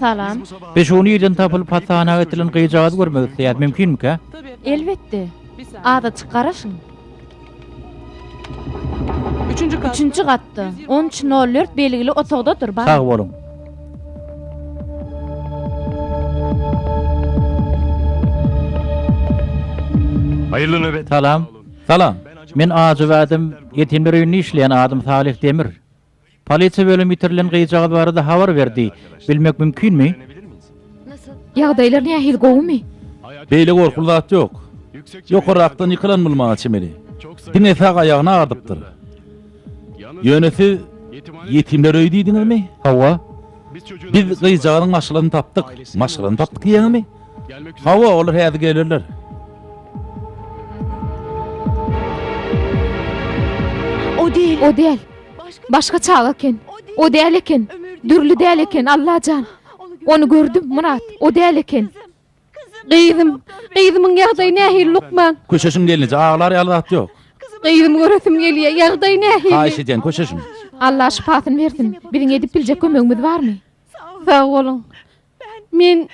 Salam. Biz şu gün irden tapylyp hassahana getirilen gyzjagazy görmek isleýäris. Mümkinmikä? Elbetde. Azajyk garaşyň. Üçünji gatda, on üç nol dört belgili otagdadyr, baryň. Sag boluň. Salam. Salam. Men Ajybadem ýetimler öýünde işleýän adym Salyh Demir. Polisiýa bölümi ýitirilen gyzjagaz barada habar berdi. Bilmek mümkinmi? Ýagdaýlar nähili gowumy? Beýle gorkuly zat ýok. Ýokarrakdan ýykylan bolmaga çemeli. Diňe sag aýagyny agyrdypdyr. Ýöne siz ýetimler öýi diýdiňizmi? Hawa. Biz gyzjagazyň maşgalasyny tapdyk. Maşgalasyny tapdyk diýýäňizmi? Hawa, olar häzir gelerler. O däl. Başga çaga eken. O däl eken. Dürli däl eken, Allajan. Ony gördüm, Myrat. O däl eken. Gyzym, gyzymyň ýagdaýy nähili lukman? Köşeşiň gelneje, aglar ýaly zat ýok. Gyzymy göresim gelýär, ýagdaýy nähili? Haýyş edýän, köşeşiň. Allah şypasyny bersin. Biziň edip biljek kömegimiz barmy? Sag boluň. Men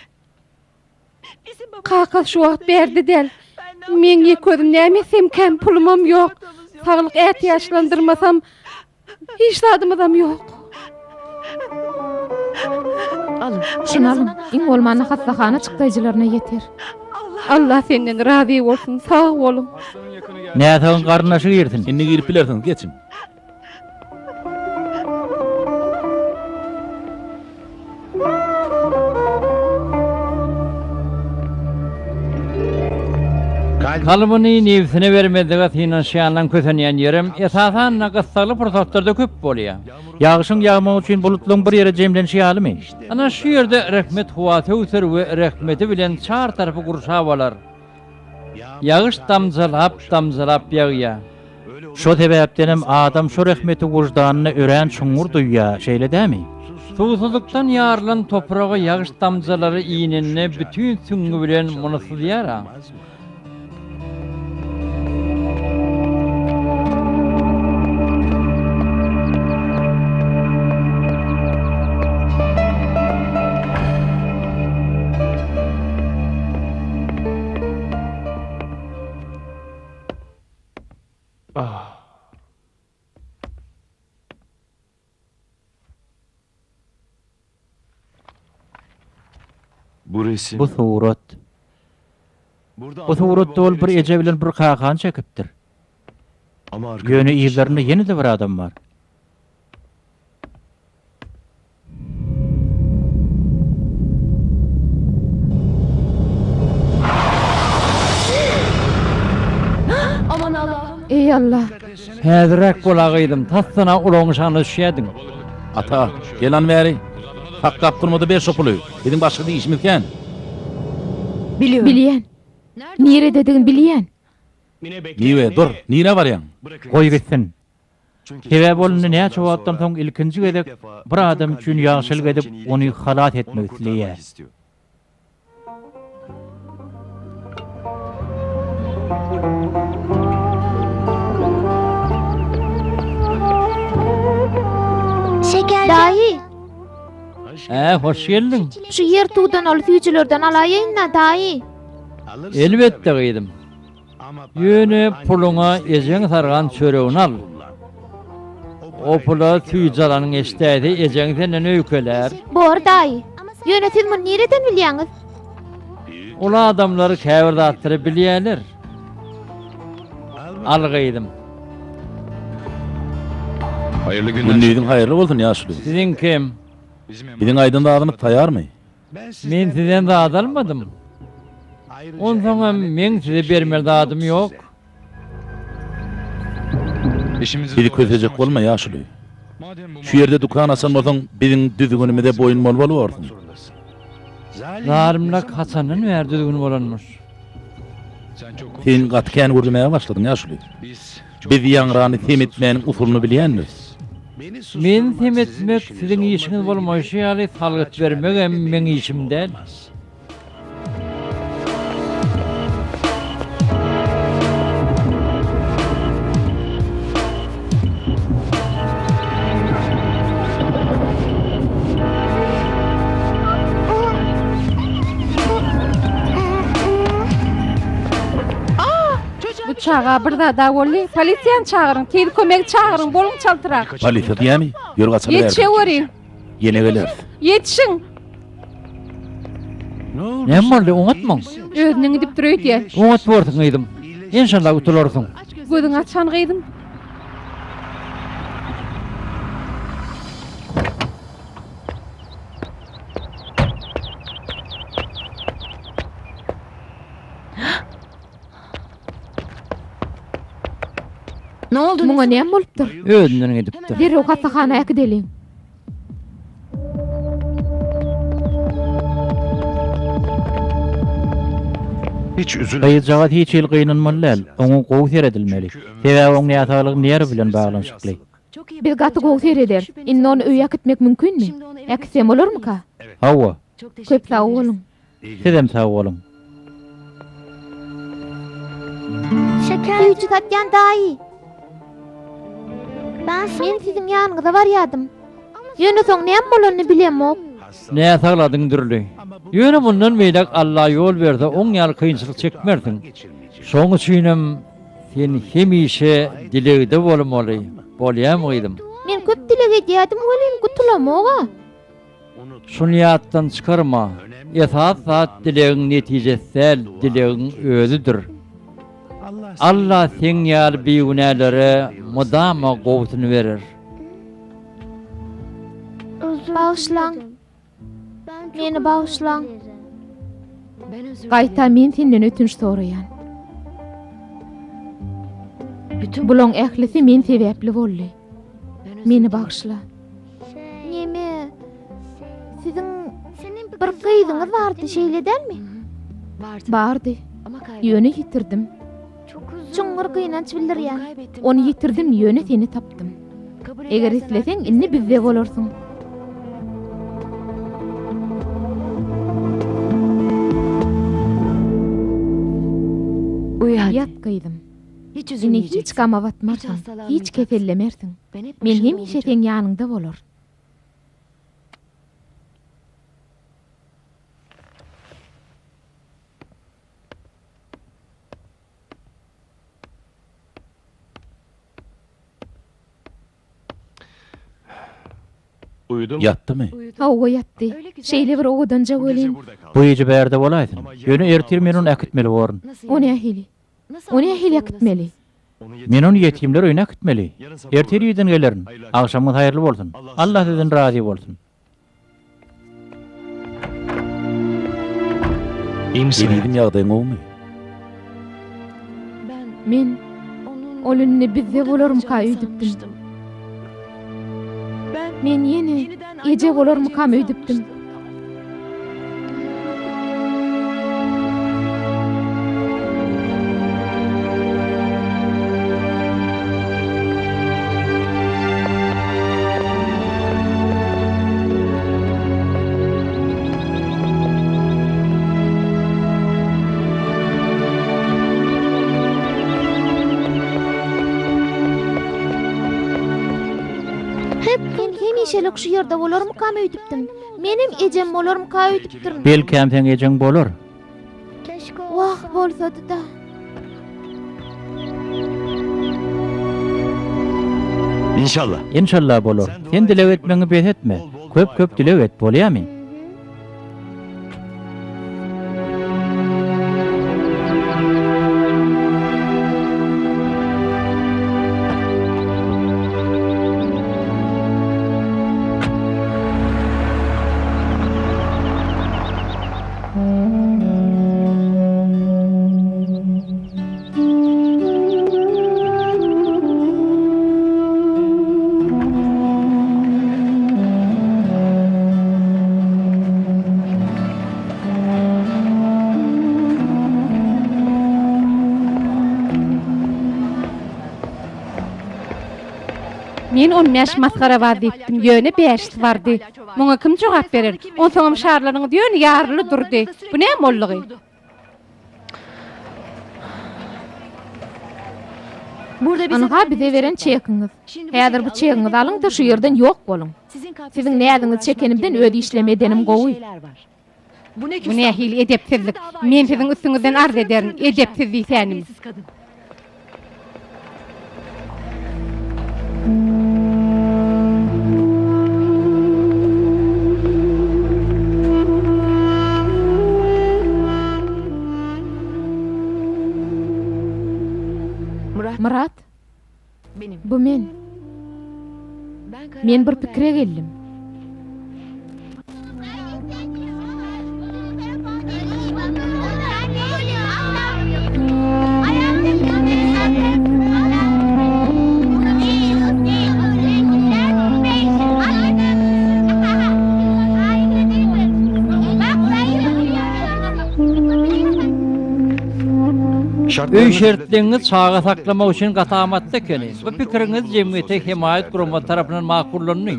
Kakasy şu wagt bärde däl. Meň ýeke özüm näme etsemkäm, pulumam ýok. Saglyk ätiýaçlandyrmasam, hiç zadymyzam ýok. Şuny alyň, iň bolmanda hassahana çykdaýjylaryna ýeter. Allah senden razy bolsun, sag boluň. Näsagyň garyndaşy girsin. Indi girip bilersiňiz, geçiň. Kalbyny nebsine bermezlige synanyşýanlaň kösenýän ýerem, esasan-da, gyssagly pursatlarda köp bolýar. Ýagşyň ýagmagy üçin bulutlaryň bir ýere jemlenişi ýalymy? Ana, şu ýerde rehmet howa söwser we rehmeti bilen çar tarapy gurşap alar. Ýagyş damjalap-damjalap ýagýar. Şo sebäpdenem adam şo rehmeti wyždanynda örän çuňňur duýýar, şeýle dämi? Suwsuzlykdan ýarylan topraga ýagyş damjalary inende bütin süňňi bilen muny syzýar-a. Bu surat. Bu suratda ol bir eje bilen bir kakany çekipdir. Ýöne yzlarynda ýene-de bir adam bar. Eý Alla! Häzirräk bol-a gyzym, tasdan-a ulagyň şanyna düşýädiň. Ata, gel hany bäri. Saklap durma-da ber şo puly. Biziň başga-da işimiz kän. Bilýän. Nirededigini bilýän. Miwe, dur, nirä barýaň? Goý gitsin. Sebäbi ol indi näçe wagtdan soň ilkinji gezek bir adam üçin ýagşylyk edip, ony halas etmek isleýär. Daýy! Hä, hoş geldiň. Şu ýertudan ol süýjülerden alaýaýyn-da, daýy. Elbetde, gyzym. Ýöne puluňa ejeň sargan çöregini al. O pula süýji alanyň eşidäýse, ejeň senden öýkelär. Bor, daýy. Ýöne siz muny nireden bilýäňiz? Uly adamlar käbir zatlary bilýärler. Al, gyzym. Gündiziň haýyrly bolsun, ýaşuly. Siziňkem. Biziň aýdan zadymyz taýýarmy? Men sizden zat almadym. Onsoňam meň size bermeli zadym ýok. Bizi kösejek bolma, ýaşuly. Şu ýerde dükan açan bolsaň, biziň düzgünimize boýun bolmaly borsuň. Zalymlak haçandan bäri düzgün bolanmyş? Sen gaty kän gürlemäge başladyň, ýaşuly. Biz ýaňrany sem etmäniň usulyny bilýändiris. Meni sem etmek siziň işiňiz bolmaýşy ýaly, salgyt bermegem meň işim däl. Bu çaga bir zada boldy. Polisiýany çagyryň, tiz kömegi çagyryň, boluň çaltrak. Polisiýa diýämi? Ýör gaçaly bärden. Ýetişeweriň. Ýene geleris. Ýetişiň. Näme boldy, oňatmyň? Özünden gidipdir öýdýän. Oňat borsuň gyzym. Enşalla gutularsyň. Gözüňi açan gyzym. Muňa näme bolupdyr? Özünden gidipdir. Derrew hassahana äkideliň. Gyzjagaz hiç hili gynanmaly däl, oňa gowy seredilmeli. Sebäbi oň näsaglygy nerw bilen baglanyşykly. Biz gaty gowy serederis. Indi ony öýe äkitmek mümkinmi? Äkitsem bolarmyka? Hawa. Köp sag boluň. Sizem sag boluň. Süýji satýan daýy. Men siziň ýanyňyza barýadym. Ýöne soň näme bolanyny bilemok. Näsagladyň Dürli. Ýöne mundan beýläk Alla ýol berse oň ýaly kynçylyk çekmersiň. Şoň üçinem sen hemişe dilegde bolmaly. Bolýamy gyzym? Men köp dileg edýädim welin gutulamog-a. Şuny ýatdan çykarma, esasy zat dilegiň netijesi däl, dilegiň özüdir. Alla seň ýaly bigünälere mydama gowusyny berer. Bagyşlaň. Meni bagyşlaň. Gaýta men senden ötünç soraýan. Bulaň ählisi men sebäpli boldy. Meni bagyşla. Neme, siziň bir gyzyňyz bardy, şeýle dälmi? Bardy. Ýöne ýitirdim. Çuňňur gynanç bildirýän. Ony ýitirdim, ýöne seni tapdym. Eger isleseň, indi bizde bolarsyň. Ýat, gyzym. Indi hiç gama batmarsyň, hiç kesellemersiň. Men hemişe seň ýanyňda bolaryn. Ýatdymy? Hawa, ýatdy. Şeýle bir owadanja welin. Bu gije bärde bolaýsyn. Ýöne ertir men ony äkitmeli borun. O nähili? Ony nähili äkitmeli? Men ony ýetimler öýüne äkitmeli. Ertir irden gelerin. Agşamyňyz haýyrly bolsun. Allah sizden razy bolsun. Ezizim ýagdaýyň gowumy? Men ol indi bizde bolarmyka öýdüpdim. Men ýene eje bolarmykam öýdüpdim. Men hemişelik şu ýerde bolarmykam öýdüpdim. Menem ejem bolarmyka öýdüpdirin. Belkäm seň ejeň bolar. Wah, bolsady-da. Inşallah. Inşallah bolar. Sen dileg etmegiňi bes etme. Köp-köp dileg et, bolýamy? Men 15 masgarabaz diýipdim, ýöne bäşisi bardy. Muňa kim jogap berer? Onsoňam şarlaryňyz ýöne ýaryly durdy. Bu näme boldugy? Ynha bize beren çekiňiz. Häzir bu çegiňizi alyň-da şu ýerden ýok boluň. Siziň näziňizi çekenimden öz işlemi edenim gowy. Bu nähili edepsizlik? Men siziň üstüňizden arz ederin, edepsiz diýsänim. Myrat, bu men. Men bir pikire geldim. Öý şertleriňiz çaga saklamak üçin gaty amatly ekeni. Bu pikiriňiz jemgyýete hemaýat guramasy tarapyndan makullandy.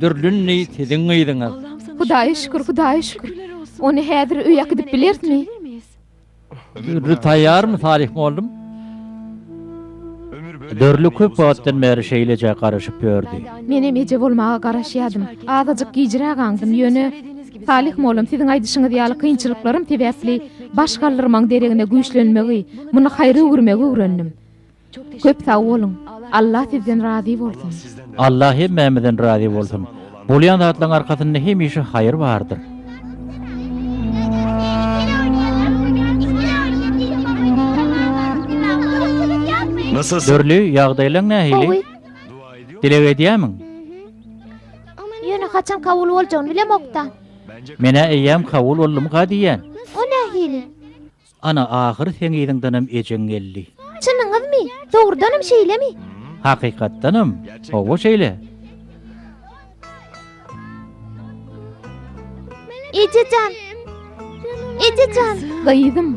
Dürlündi siziň gyzyňyz. Hudaýa şükür, Hudaýa şükür. Ony häzir öýe äkidip bilerismi? Dürli taýýarmy, Salyh mollum? Dürli köp wagtdan bäri şeýleje garaşyp ýördi. Menem eje bolmaga garaşýadym. Azajyk gijräk aňdym, ýöne Salyh mollum siziň aýdyşyňyz ýaly kynçylyklarym sebäpli baş galdyrmagyň deregine güýçlenmegi, muny haýra öwürmegi öwrendim. Köp sag boluň. Allah sizden razy bolsun. Allah hemmämizden razy bolsun. Bolýan zatlaryň arkasynda hemişe haýyr bardyr. Dürli ýagdaýlaň nähili? Gowy. Dileg edýämiň? Ýöne haçan kabul boljagyny bilemokda. Men-ä eýýäm kabul boldumyka diýýän. O nähili? Ana, ahyry seň yzyňdanam ejeň geldi. Çynyňyzmy? Dogrudanam şeýlemi? Hakykatdanam, hawa şeýle. Eje jan! Eje jan! Gyzym.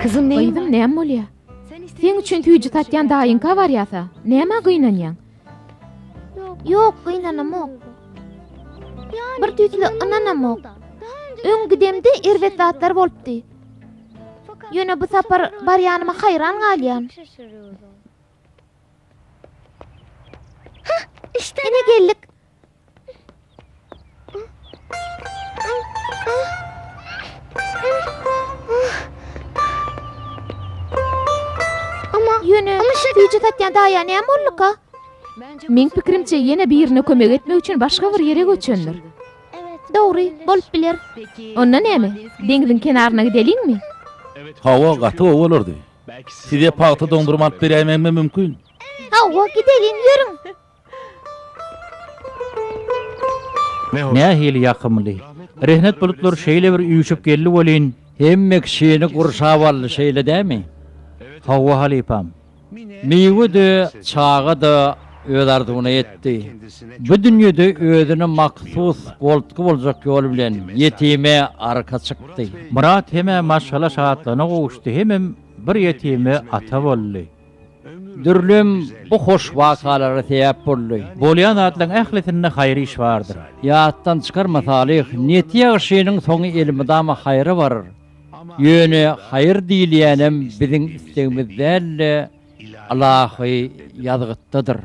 Gyzym, näme bolýar? Seň üçin süýji satýan daýyňka barýasa, nämä gynanýaň? Ýok, gynanamok. Bir tüýsli ynanamok. Öň gidemde erbet zatlar bolupdy. Ýöne bu sapar barýanyma haýran galýan. Ine geldik. Süýji satýan daýa näme bolduka? Meň pikirimçe ýene birine kömek etmek üçin başga bir ýere göçendir. Dogry, bolup biler. Onda näme, deňziň kenaryna gideliňmi? Hawa, gaty gowy bolardy. Size pagta doňdurma alyp beräýmegimem mümkin. Hawa, gideliň, ýörüň. Nähili ýakymly. Rehnet bulutlary şeýle bir üýşüp geldi welin. Hemme kişini gurşap aldy, şeýle dämi? Hawa, halypam. Miwe-de, çaga-da öz arzuwyna ýetdi. Bu dünýede özüne mahsus goltgy boljak ýol bilen ýetime arka çykdy. Myrat hem-ä maşgala şatlygyna gowuşdy, hemem bir ýetime ata boldy. Dürlem bu hoş wakalara sebäp boldy. Bolýan zatlaryň ählisinde haýyr iş bardyr. Ýatdan çykarma Salyh, niýeti ýagşynyň soňy elmydama haýra barar. Ýöne haýyr diýilýänem biziň islegimiz däl-de, ylahy ýazgytdadyr.